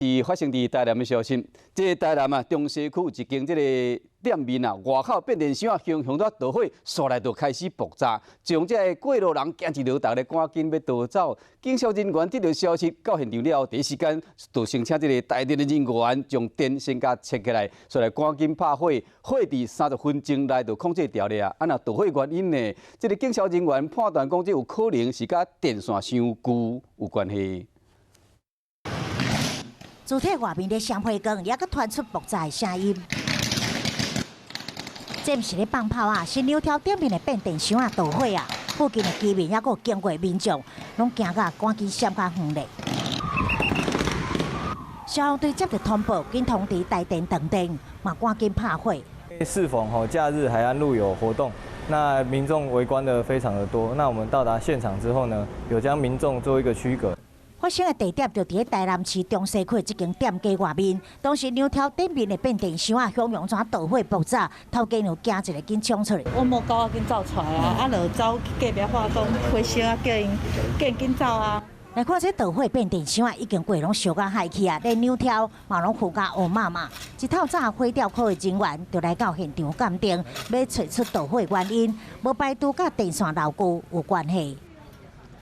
是發生佇台南的消息，這个台南啊中西區有一間這个店面啊，外口變電箱啊，熊熊咧著火，紲來就開始爆炸，將這个過路人驚一落，逐家趕緊欲逃走。警消人員得到消息到現場了後，第一時間就先請這个台電的人員將電先共切起來，紲來趕緊拍火，火佇30分鐘內就控制牢了啊。啊，若著火原因呢？這个警消人員判斷講，這有可能是佮電線傷舊有關係。主體外面咧閃火光，猶閣傳出爆炸的聲音。這毋是咧放炮啊，是牛頭頂面的變電箱啊著火啊！附近的居民猶閣有經過民眾，攏驚甲趕緊閃較遠咧。消防隊接到通報，緊通知台電斷電，嘛趕緊拍火。適逢吼假日海岸路有活動，那民眾圍觀的非常的多。那我們到達現場之後呢，有將民眾做一個區隔。發生的地點就佇咧台南市中西區這間店家外面，當時牛頭頂面的變電箱啊，熊熊怎著火爆炸，頭家娘驚一个緊衝出來。阮某狗仔緊走出來啊，啊，就走去隔壁話講火燒啊，叫𪜶叫𪜶緊走啊。來看這著火變電箱啊，已經過攏燒甲害去啊，連牛頭嘛攏糊甲烏麻麻。一透早火調科的人員就來到現場鑑定，欲揣出著火原因，無排除佮電線老舊有關係。